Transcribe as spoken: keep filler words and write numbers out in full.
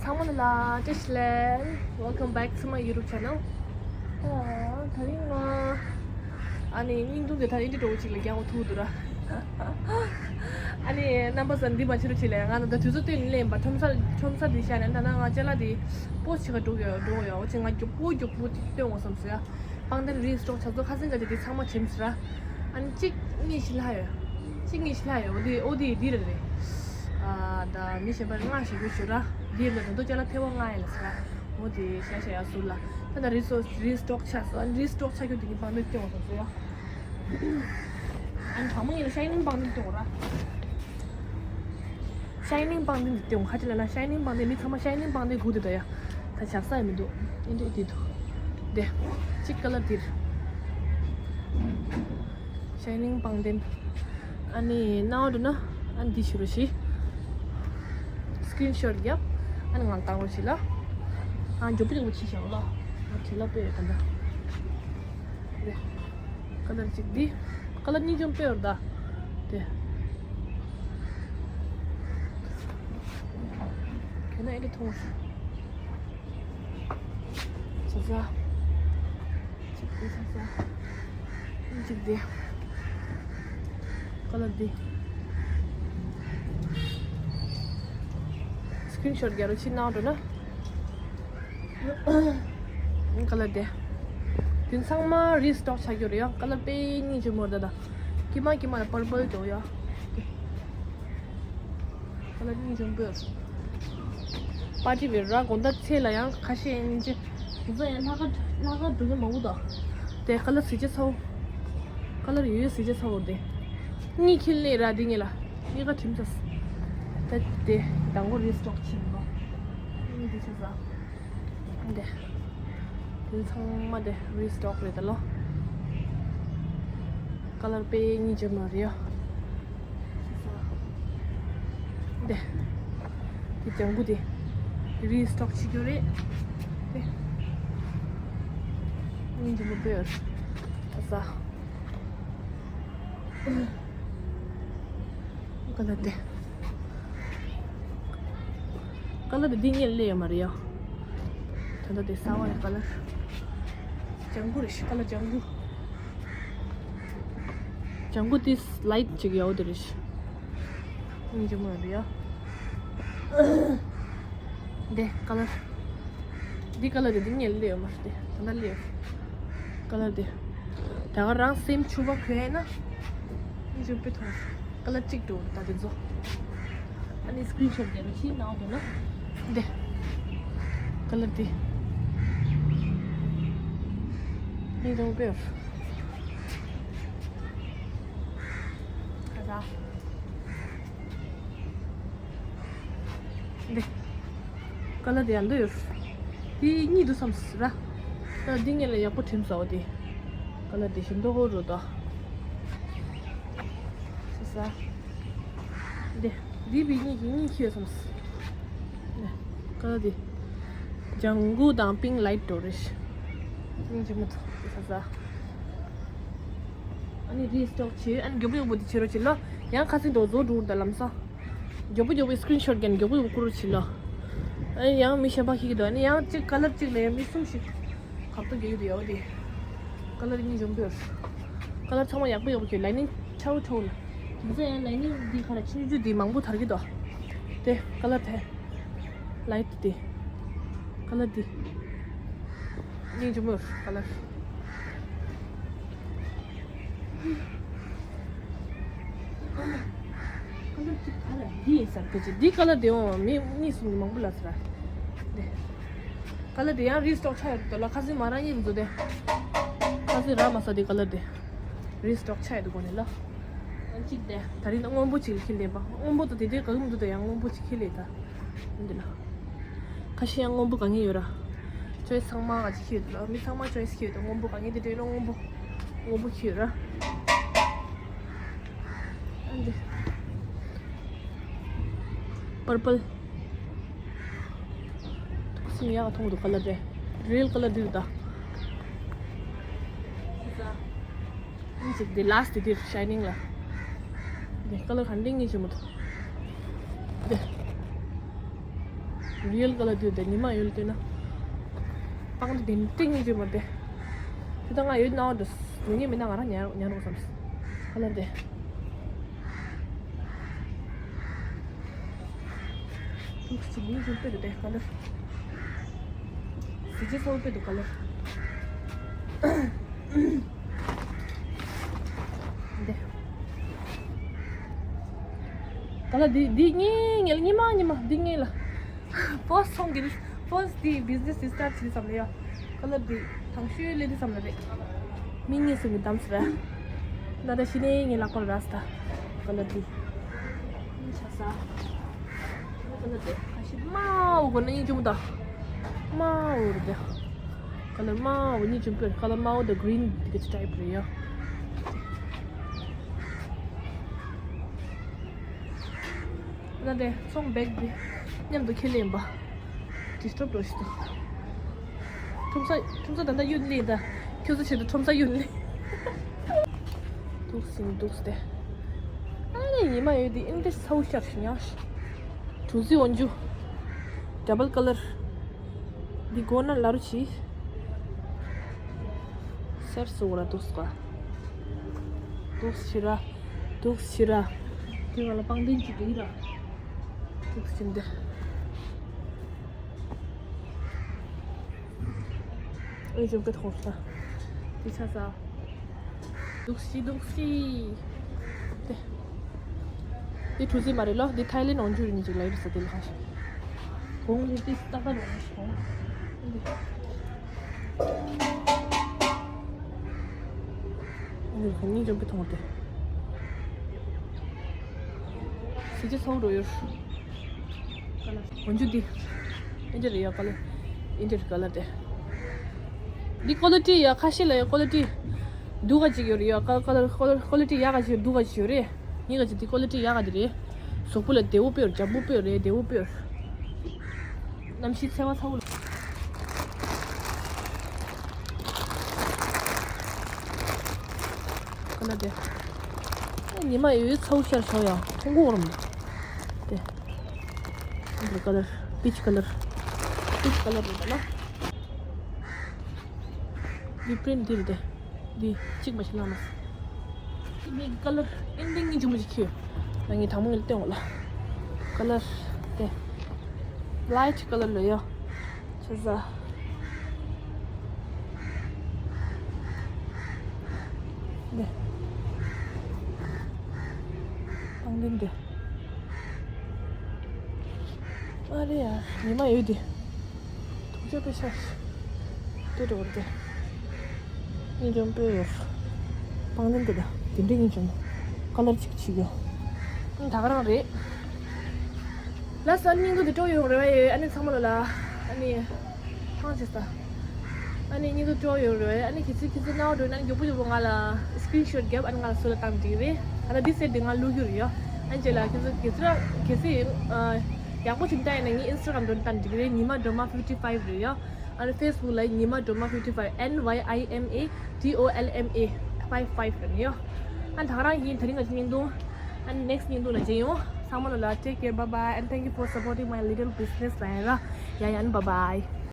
ཚང་མ་ལ་བཀྲ་ཤིས་བདེ་ལེགས། Welcome back to my YouTube channel. ཨ། དེ་རིང་ང་ཨ་ནི་བརྙན་ཐུང་དེ་ད་ཨིན་དྲི་འདྲ་བོ་ཅིག་ལ་རྒྱག་དགོས་ཐུག་འདུག་ར། ཨ་ནི་རྣམ་པ་ཚོ་འདི་མ་བྱེད་རོགས་བྱེད་ལ། ང་ད་དུས་ཚོད་བཏོན་ནས་ལེན་པ། ཁྲོམ་ས་ཁྲོམ་ས་འདི་ཤར་ནས་ད་ནང་ང་ཅ་ལག་འདི་པོ་ཆེ་ག་འགྲོ་གི་འགྲོ་གི་ཡོད། འོ་ཅེ་ང་མགྱོགས་པོ་མགྱོགས་པོ་སྟོན་དགོས་བསམ་སོང་ཡ། པང་གདན་རི་སི་ཊོག་ཆགས་སོང་། ཁ་སང་ག་ཅིག་དེ་ཚང་མ་བྱིན་ཟེར་ར། ཨ་ནི་གཅིག་གཉིས་ཤིག་ལྷག་ཡོད། གཅིག་གཉིས་ཤིག་ལྷག་ཡོད། འོ་དེ་འོ་དེ་འདི་རེད་རེད། ཨ་ད་མི་གཞན་པར་མངགས་ཞུ་དགོས་ཞུ་ར། འདི་རེད་ད་དུང་ཅ་ལག་ཐེ་བ་མངགས་ཡ་ལ་ཟེར་ར། འོ་དེ་ཤ་ཤ་ཡ་ཟུར་ལ། ད་ད་རི་སི་རི་སི་ཊོག་ཆགས་སོང་། ཨ་ནི་རི་སི་ཊོག་ཆགས་རྒྱུ་དེ་གི་པང་གདན་སྟོན་དགོས་བསམ་སོང་ཡ། ཨ་ནི་དང་པོ་ཡིན་ན་ཤའི་ནིང་པང་གདན་སྟོན་དགོས་ར། ཤའི་ནིང་པང་གདན་འདི་སྟོན། ཁ་ཅིག་ལ་ན་ཤའི་ནིང་པང་གདན། མི་ཚང་མ་ཤའི་ནིང་པང་གདན་སྒུག་བསྡད་ད་ཡ། ད་ཆགས་ས་ཡ་མི་འདུག་ཨིན་དྲི་འདི་འདུག་དེ་གཅིག་ཀ་ལར་འདིར། ཤའི་ནིང་པང་གདན། ཨ་ནི་ནང་དུ་ན་ཨ་ནི་འདི་ཞུ་རོ་ཞིག་སི་ཀི་རིན་ཤོཊ་རྒྱབ། ཨ་ནི་ང་བཏང་རོ་ཞིག་ལ། ཨ་མགྱོགས་པོ་མགྱོགས་པོ་བྱེད་ཤག་ལ། ང་བྲེལ་ལ་དཔེ་ཡོད་ད་ད། ཀ་ལར་གཅིག་འདི། ཀ་ལར་གཉིས་ཀྱང་དཔེ་ཡོད་ད། དེ། ཁྱོད་ན་ཨེ་འདྲ་མཐོང་། ཟ་ཟ། གཅིག་འདི་ཟ་ཟ། གཅིག་འདི། ཀ་ལར་འདི། སི་ཀི་རིན་ཤོཊ་རྒྱག་རོགས་བྱེད་གནང་འགྲོ་ན། ཀ་ལར་དེ། དེ་ཚང་མ་རི་སི་ཊོག་ཆགས་རྒྱུ་རེད་ཡ། ཀ་ལར་དཔེ་སྙིང་རྗེ་མོ་རེད་ད། དཀྱིལ་མ་དཀྱིལ་མ་ལ་པར་པལ་འདྲ་བོ་ཡ། ཀ་ལར་སྙིང་རྗེ་མོ་རེད། པར་ཊི་ཝེར་ར། དགོང་དག་ཚེས་ལ་ཡང་ཁ་ཤས་ཡིན་གྱི། དེ་ཚོ་ཡང་ལྷག་དཀར་ལྷག་དཀར་འགྲོ་གི་མང་པོ་འདུག་དེ་ཀ་ལར་གཟི་ཆ་ཚ་བོ། ཀ་ལར་ཡོད་ཡོད་གཟི་ཆ་ཚ་བོ་དེ། གཉིས་ཁྱེར་སླེབས་ར་འདི་ངེད་ལ། གཉིས་ཀ་དྲིམ་ཚ། ད་དེ་དང་པོ་རི་སི་ཊོག་ཕྱིན་པ། འདི་ཆ་ཚ། འདི། དེ་ཚང་མ་དེ་རི་སི་ཊོག་རེད་ད་ལོ། ཀ་ལར་དཔེ་སྙིང་རྗེ་མོ་རེད་ཡ། འདི། དེ་ལྗང་གུ་དེ། རི་སི་ཊོག་བྱེད་རྒྱུ་རེད། དེ། སྙིང་རྗེ་མོ་དཔེ་ཡོད། ཨ་ས། ཀ་ལར་དེ། ཀ་ལར་དེ་འདི་ངས་སླེབས་ཡོད་མ་རེད་ཡ། ད་ལྟ་དེ་གསར་པ་རེད་ཀ་ལར། ལྗང་གུ་རེད་ཤག་ཀ་ལར་ལྗང་གུ། ལྗང་གུ་དེ་ལའིཊ་ཅིག་ཡོད་དེ་རེད་ཤག་སྙིང་རྗེ་མོ་ཡོད་རེད་ཡ། དེ་ཀ་ལར། འདི་ཀ་ལར་དེ་འདི་ངས་སླེབས་ཡོད་མ་རེད་དེ། ད་ལྟ་སླེབས་ཡོད། ཀ་ལར་དེ། ད་ག་རང་སེམས་ཕྱུག་པ་གོན་ཡ་ན། ཨི་ཅུ་པེ་ཐོང་། ཀ་ལར་གཅིག་འགྲོ་ད་དེ་ཚོ། ཨ་ནི་སི་ཀི་རིན་ཤོཊ་རྒྱག་རོགས་བྱེད་གནང་འདུག་ན། འདི། ཀ་ལར་འདི། ཨི་ཅུ་པེ། ཁ་ཟ། འདི། ཀ་ལར་དེ་ཡང་འདི་ཡོད། དེ་གཉིས་འདུག་བསམ་སོང་ར། ད་འདི་ངེད་ལ་ཡག་པོ་དྲིམ་ཟ་བ་དེ། ཀ་ལར་དེ་ཞིམ་མདོག་ཁ་པོ་འདུག་ད། ས་ས། འདི། འདི་བི་གཉིས་ཀྱི་གཉིས་ཁྱེར་བསམ་སོང་། འདི། ཀ་ལར་དེ། ལྗང་གུ་དང་པིང་ལའིཊ་འདྲ་བོ་རེད། སྙིང་རྗེ་མོ་འདུག་ས་ས། ཨ་ནི་རི་སི་ཊོག་བྱེད། ཨ་ནི་མགྱོགས་པོ་མགྱོགས་པོ་དེ་བྱེད་རོགས་བྱེད་ལོ། ཡང་ཁ་སང་འགྲོ་རྫོགས་འགྲོ་ད་ལམ་སང་། མགྱོགས་པོ་མགྱོགས་པོ་སི་ཀི་རིན་ཤོཊ་རྒྱག་ནས་མགྱོགས་པོ་མགྱོགས་པོ་བསྐུར་རོགས་བྱེད་ལོ། ཨ་ནི་ཡང་མི་གཞན་པ་ཤེས་ཀྱི་འདུག་ཨ་ནི་ཡང་གཅིག་ཀ་ལར་གཅིག་ལ་ཡང་མི་གསུམ་ཞིག་གབ་ཏུ་རྒྱག་གི་འདུག་ཡ་འོ་དེ། ཀ་ལར་གཉིས་འཇོམས་པོ་ཡོད། ཀ་ལར་ཚང་མ་ཡག་པོ་ཡག་པོ་ཁྱོད་ལའི་ནིང་ཆའོ་ཆའོ་ལ། དེ་ཚོ་ཡང་ལའི་ནིང་འདི་ཁ་ལ་ཆུང་ཆུང་འདི་མང་པོ་དར་གྱི་འདུག་དེ་ཀ་ལར་དེ། ལའིཊ་དེ། ཀ་ལར་དེ། གཉིས་འཇོམས་པོ་ཡོད་ཀ་ལར། ཀ་ལར་གཅིག་ག་ལ་འདི་ཡིན་ས་རེད་དེ་ཅི་འདི་ཀ་ལར་དེ་འོང་མི་གཉིས་གསུམ་གྱི་མང་པོ་ལ་ཟེར་ར། དེ། ཀ་ལར་དེ་ཡང་རི་སི་ཊོག་ཆགས་ཡོད་འདུག་ལ་ཁ་སང་མ་རང་ཡིན་འདུག་དེ། ཁ་སང་རག་མ་སོང་དེ་ཀ་ལར་དེ། རི་སི་ཊོག་ཆགས་ཡོད་འདུག་གོ་ནས་ལ། ཨ་གཅིག་དེ་ད་རིང་སྔོན་པོ་གཅིག་ལ་ཁྱེར་སླེབས་པ་སྔོན་པོ་དང་དེ་དེ་ག་གི་མི་འདུག་དེ་ཡང་སྔོན་པོ་གཅིག་ཁྱེར་སླེབས་ད། འདི་ལ། ཁ་ཤས་ཡང་སྔོན་པོ་གང་ངེས་ཡོད་ར། ཅོའི་སི་ཚང་མ་ང་ཅིག་ཁྱེར་ཡོད་ར། མི་ཚང་མ་ཅོའི་སི་ཁྱེར་ཡོད་ར། སྔོན་པོ་གང་ངེས་དེ་འདྲ་ཡོད་ར། སྔོན་པོ། སྔོན་པོ་ཁྱེར་ཡོད་ར། ཨ་འདི། པར་པལ། ཐུགས་སེམས་ཡག་ག་མཐོང་འདུག་ཀ་ལར་དེ། རི་ཡལ་ཀ་ལར་འདི་རེད་ད། ཨིན་ཅིག་དེ་ལཱ་སི་ཊི་དེ་དེར་ཤའི་ནིང་ལ། དེ་ཀ་ལར་ག་འདྲ་ངེས་ཅི་མོ་ཐུག་དེ། རི་ཡལ་ཀ་ལར་དུས་དེ་ཉི་མ་ཡོད་དུས་ན། པང་དེ་ཏིང་ཏིང་ཅིག་མ་དེ། དེ་ད་ང་ཡོད་ན་འདུག་ཉོ་ངེས་མིན་ན་ང་རང་ཉར་ཉར་རོགས་བསམ། ཁ་ལར་དེ། ཐུགས་ཀྱི་མིག་ཆུ་དཔེ་འདུག་དེ་ཁ་ལར། གཟི་བརྗིད་ཚ་བོ་དཔེ་འདུག་ཁ་ལར། འདི། ད་ལ་འདི་འདི་ངའི་ངའི་ཉི་མ་ཉི་མ་འདི་ངའི་ལ། པོ་སི་ཚོང་གི་པོ་སི་འདི་བི་ཛི་ནེ་སི་འདི་སི་ཊར་བྱེད་བསམ་ལ་ཡ། ཁ་ལར་འདི་དང་ཤོས་ལས་འདི་བསམ་ལ་རེད། མི་ངེས་སུ་མི་གདམ་ཟེར། ད་ལྟ་ཤི་ནས་ངའི་ལག་པར་ར་སི་ད། ཁ་ལར་འདི། ཆ་ས། ཁ་ལར་འདི་ཁ་ཤས་དམར་པོ་གོ་ན་སྙིང་རྗེ་མོ་ད། དམར་པོ་རེད་དེ། ཁ་ལར་དམར་པོ་གཉིས་བྱུང་པོས་ཁ་ལར་དམར་པོ་དང་གི་རིན་དེ་ག་ཅི་ཊའིབ་རེད་ཡ། ད་དེ་ཚོང་བེག་དེ་མཉམ་དུ་ཁྱེར་ལེན་པ། ཌི་སི་ཊརབ་འགྲོ་ཞིག་ཏུ། ཁྲོམ་ས་ཁྲོམ་ས་ད་ལྟ་གཡུག་ལེན་ད། ཁྱོད་ཚོ་ཆེད་དུ་ཁྲོམ་ས་གཡུག་ལེན། འདུག་སེ་འདུག་སེ། ཨ་ནི་ཉི་མ་ཡོད་དེ་ཨིན་ཏེ་ཚ་བོ་ཤར་ཞིག་ཡང་། གྲུ་གཟིངས་འོན་རྒྱུ། ཌ་བལ་ཀ་ལར། འདི་གོ་ན་ལ་རུ་ཆི། སེར་སུ་བ་ར་འདུག་སེ་ག་འདུག་སེ་ར། འདུག་སེ་ར། དེ་བ་ལ་པང་གདན་གཅིག་གི་ར། འདུག་སེ་འདི། ཨེ་ཇོ་ག་ཐོག་ས། དེ་ཆ་ས། འདུག་སེ་འདུག་སེ། དེ། དེ་གྲུ་གཟིངས་མ་རེད་ལོ། དེ་ཐའི་ལེན་འོན་རྒྱུ་རེད་ཉིན་ཅིག་ལ་ཡོད་ས་དེ་ལ་ཁ་ཤས། གོང་ལི་ཏི་སྟག་སྟག་རོང་ཞིག་གོང་། འདི་གོང་ཉིན་འཇོམས་པའི་ཐོང་དེ། གཟི་བརྗིད་ཚ་བོ་རོ་ཡོད། འོན་རྒྱུ་འདི། ཨིན་ཇི་རེད་ཡ་ཀ་ལར། ཨིན་ཇི་རེད་ཀ་ལར་དེ། འདི་ཀོ་ལི་ཊི་ཡ་ཁ་ཤས་ལ་ཡ་ཀོ་ལི་ཊི། སྡུག་ག་ཅིག་ཡོད་རེད་ཡ་ཀ་ཀ་ལར་ཀོ་ལི་ཀོ་ལི་ཊི་ཡག་ག་ཅིག་སྡུག་ག་ཅིག་ཡོད་རེད། ངས་ག་ཅིག་འདི་ཀོ་ལི་ཊི་ཡག་ག་འདི་རེད། གཟུགས་པོ་ལ་བདེ་བོ་དཔེ་ཡོད་འཇམ་པོ་དཔེ་ཡོད་རེད་བདེ་བོ་དཔེ་ཡོད། གནམ་གཤིས་ཚ་བ་ཚ་བོ་ལ། ཁ་ན་དེ། ཉི་མ་ཡོད་ཚ་བོ་ཤར་ཤོག་ཡ་ཁོང་ཁོ་རམ། དེ། འདི་ཀ་ལར། པིཆ་ཀ་ལར། པིཆ་ཀ་ལར་རེད་ལ། འདི་པི་རིན་འདི་རེད་དེ། འདི་གཅིག་མ་ཤི་ལ་མ། འདི་ཀ་ལར་ཨིན་ཏིང་གི་ཅུ་མ་ཅིག་ཁྱོད། ང་ངའི་དང་པོ་ངས་སྟོན་འོ་ལ། ཀ་ལར་དེ། ལའིཊ་ཀ་ལར་ལ་ཡོད། ཆ་ས། འདི། ཨང་འདི་འདི། ཨ་རེ་ཡ་ཉི་མ་ཡོད་དེ། ཐུགས་རྗེ་དཔེ་ཤར། དེ་འགྲོ་བར་དེ། ཉིན་འཇོམས་དཔེ་ཡོད། པང་གདན་དེ་དང་དེ་འདྲའི་ཉིན་འཇོམས། ཀ་ལར་གཅིག་གཅིག་ཡོད། ཨ་ད་ག་རང་རེད། ལགས་སོ་སྙིང་སྡུག་དེ་སྤྲོ་ཡོང་རེ་བ་ཡོད་ཨ་ནི་ཚང་མ་ལོ་ལ། ཨ་ནི། ཐང་ཆད་ས། ཨ་ནི་སྙིང་སྡུག་སྤྲོ་ཡོང་རེ་བ་ཡོད་ཨ་ནི་གལ་སྲིད་ཁྱེད་ཚོ་སྣང་བ་འགྲོ་ན་ཨ་ནི་མགྱོགས་པོ་མགྱོགས་པོ་ང་ལ་སི་ཀི་རིན་ཤོཊ་རྒྱབ་ཨ་ནི་ང་ལ་སུ་ལ་བཏང་འགྲིག་རེད། ཨ་ད་འདི་སེ་འདི་ང་བླུག་རྒྱུ་རེད་ཡོད། ཨ་ནི་རྗེས་ལ་ཁྱེད་ཚོ་གལ་སྲིད་ཡག་པོ་ཞིག་བལྟ་ཡིན་ན་ངའི་ཨིན་སི་ཊ་གྷ་རམ་འགྲོ་ན་བཏང་འགྲིག་རེད་ཉི་མ་སྒྲོལ་མ་ཕིབ་ཊི་ཕའིབ་རེད་ཡོད། ཨ་ནི་ཕེ་སི་བུག་ལ་ཉི་མ་སྒྲོལ་མ་ཕིབ་ཊི་ཕའིབ། N Y I M A D O L M A five five རེད་ཡོད། ཨ་ད་ག་རང་ཡིན་དེ་རིང་ང་ཚོ་བརྙན་ཐུང་། ཨ་ནི་ནེག་སི་ཊི་བརྙན་ཐུང་ལ་མཇལ་ཡོང་། ཚང་མ་ལོ་ལ་take care bye bye and thank you for supporting my little business ལ་ཡ་ར། ཡ་ཡ་ཨ་ནི་bye bye།